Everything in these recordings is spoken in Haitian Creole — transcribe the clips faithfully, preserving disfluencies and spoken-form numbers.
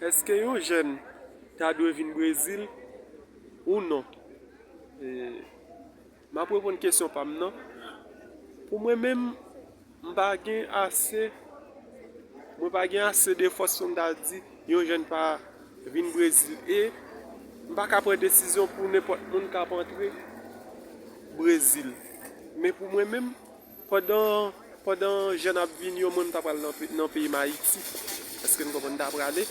Èske yon jèn ta dwe vin Brezil ou non? E, m ap reponn kesyon pa m nan. Pou mwen menm, m pa gen ase, mwen pa gen ase de fòs pou m ta di yon jèn pa vin Brezil. E m pa ka pran desizyon pou nenpòt moun k ap antre Brezil. Men pou mwen menm, pandan, pandan jèn ap vini yo, mwen m ta pral nan, pe- nan peyi m Ayiti. Èske n konprann? M ta prale.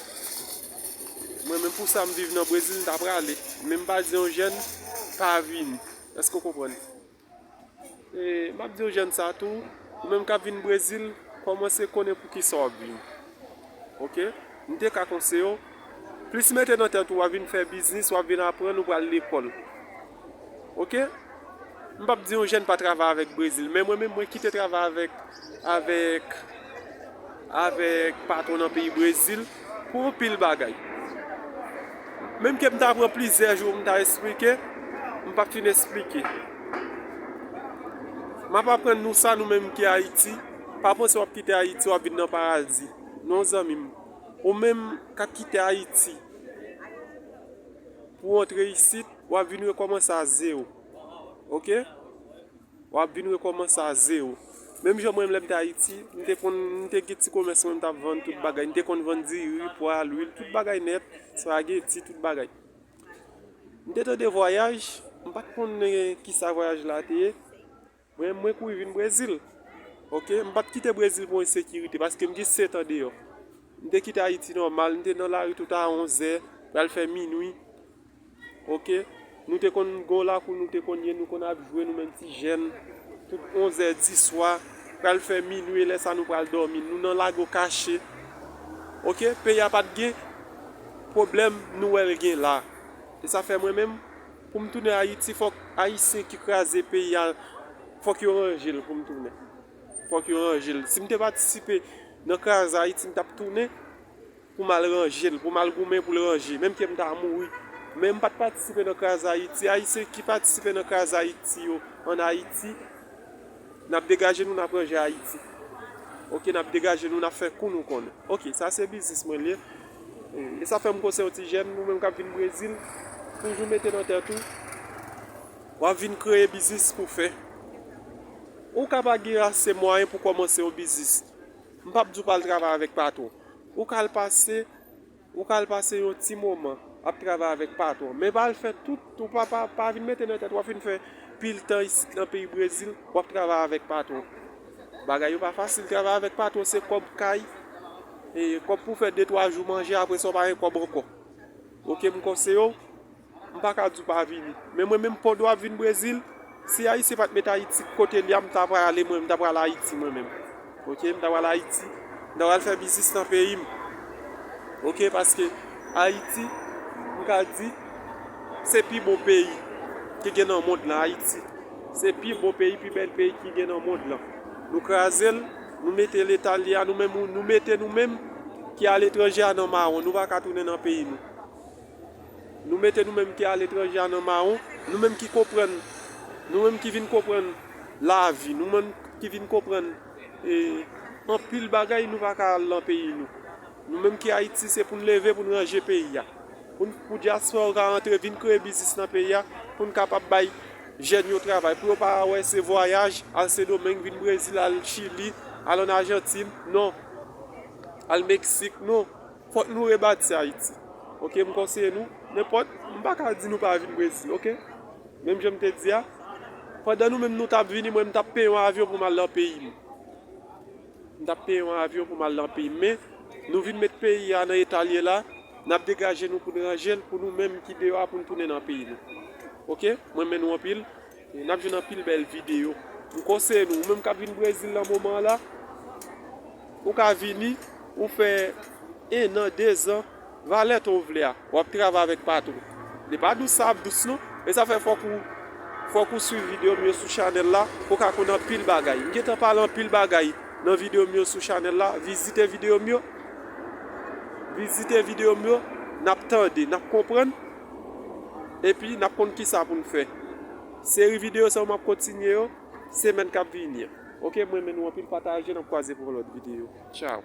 Mwen menm pou sa m viv nan Brezil, m ta prale. Men m pa di yon jèn pa vini. Èske w konprann? E, m ap di yon jèn sa tou, ou menm k ap vin Brezil, kòmanse konnen pou kisa w ap vini. Oke? M te ka konseye w, plis mete nan tèt ou, w ap vin fè biznis, w ap vin aprann, ou pral lekòl. Oke? M p ap di yon jèn pa travay avèk Brezil, men mwen menm, mwen kite travay avèk, avèk, avèk patwon nan peyi Brezil pou anpil bagay. Menm ke m ta pran plizyè jou pou m ta esplike, m p ap fin esplike. M ap aprann nou sa, nou menm ki Ayiti, pa panse w ap kite Ayiti, w ap vin nan paradi. Non, zanmi m. Ou menm k ap kite Ayiti pou w antre isit, w ap vin rekòmanse a zewo. Oke? W ap vin rekòmanse a zewo. Menm jan mwen, lè m te Ayiti, m te konn, m te gen ti komès mwen, m t ap vann tout bagay. M te konn vann diri, pwa, lwil, tout bagay nèt, espageti, tout bagay. M te tande vwayaj, m pa t konnen kisa vwayaj la te ye. Mwen, mwen kouri vin Brezil. Oke? M pa t kite Brezil pou ensekirite, paske m gen sèt an deyò. M te kite Ayiti nòmal, m te nan lari tout a onzè, pral fè minui. Oke? Nou te konn gen yon lakou, nou te konn ye, nou konn ap jwe, nou menm ti jèn. Tout onzè, diswa, pral fè minui, lè sa nou pral dòmi. Nou nan lago kache. Oke? Peyi a pa t gen pwoblèm nou wè l gen la. E sa fè mwen menm, pou m tounen Ayiti, fòk Ayisyen ki kraze peyi a, fòk yo ranje l pou m tounen. Fòk yo ranje l. Si m te patisipe nan kraze Ayiti, m t ap tounen pou m al ranje l, pou m al goumen pou l ranje, menm ke m ta mouri. Men m pa t patisipe nan kraze Ayiti. Ayisyen ki patisipe nan kraze Ayiti yo ann Ayiti, n ap degaje nou, n ap ranje Ayiti. Oke, n ap degaje nou, n ap fè kou nou konnen. Oke, sa se biznis mwen l ye. E, e sa fè m konseye yon ti jèn, ou menm k ap vin Brezil, toujou mete nan tèt ou, w ap vin kreye biznis pou fè. Ou ka pa gen ase mwayen pou kòmanse yon biznis. M p ap di w pa al travay avèk patwon. Ou ka al pase, ou ka al pase yon ti moman ap travay avèk patwon. Men pa al fè tout, ou pa, pa, pa vin mete nan tèt w ap vin fè pil tan isit nan peyi Brezil, w ap travay avèk patwon. Bagay yo pa fasil, travay avèk patwon se kòb kay, e kòb pou fè de twa jou manje, apre sa w pa gen kòb ankò. Oke, m konseye w, m pa ka di w pa vini. Men mwen menm, pandan w ap vin Brezil, si Ayisyen pa t met Ayiti kote l ye a, m ta prale mwen, m ta pral Ayiti mwen menm. Oke, m ta pral Ayiti, m ta pral fè biznis nan peyi m. Oke, paske Ayiti, m ka di, se pi bon peyi ki gen nan mond lan, Ayiti. Se pi bon peyi, pi bèl peyi ki gen nan mond lan. Nou kraze l, nou mete leta l ye a, nou menm, nou mete nou menm ki aletranje a nan mawon, nou pa ka tounen nan peyi nou. Nou mete nou menm ki aletranje a nan mawon, nou menm ki konprann, nou menm ki vin konprann lavi, nou menm ki vin konprann, e, anpil bagay, nou pa ka al nan peyi nou. Nou menm ki Ayiti, se pou n leve, pou n ranje peyi a. Pou n, pou dyaspora antre, vin kreye biznis nan peyi a, pou n kapab bay jèn yo travay, pou yo pa wè se vwayaj, al Sendomeng, vin Brezil, al Chili, al ann Ajantin, non. Al Meksik, non. Fòk nou rebati Ayiti. Oke, m konseye nou, nenpòt, m pa ka di nou pa vin Brezil, oke? Menm jan m te di a, pandan nou menm nou t ap vini, mwen m t ap peye yon avyon pou m al nan peyi m. M t ap peye yon avyon pou m al nan peyi m. Men, nou vin met peyi a nan eta l ye la, n ap degaje nou pou n ranje l, pou nou menm ki deyò a, pou n tounen nan peyi nou. Oke? Mwen renmen nou anpil. E n ap jwenn anpil bèl videyo. M konseye nou, ou menm k ap vin Brezil nan moman an la, ou ka vini, ou fè en an, dezan, valè tan w vle a, w ap travay avèk patwon. Li pa dous, sa ap dous non. E sa fè fòk ou, fòk ou swiv videyo m yo sou chanèl la, pou w ka konn anpil bagay. M gentan pale anpil bagay nan videyo m yo sou chanèl la. Vizite videyo m yo. Vizite videyo m yo. N ap tande, n ap konprann. Epi n ap konn kisa pou n fè. Seri videyo sa yo m ap kontinye yo semèn k ap vini an. Oke, mwen renmen nou anpil, pataje, n ap kwaze pou yon lòt videyo. Tchaw.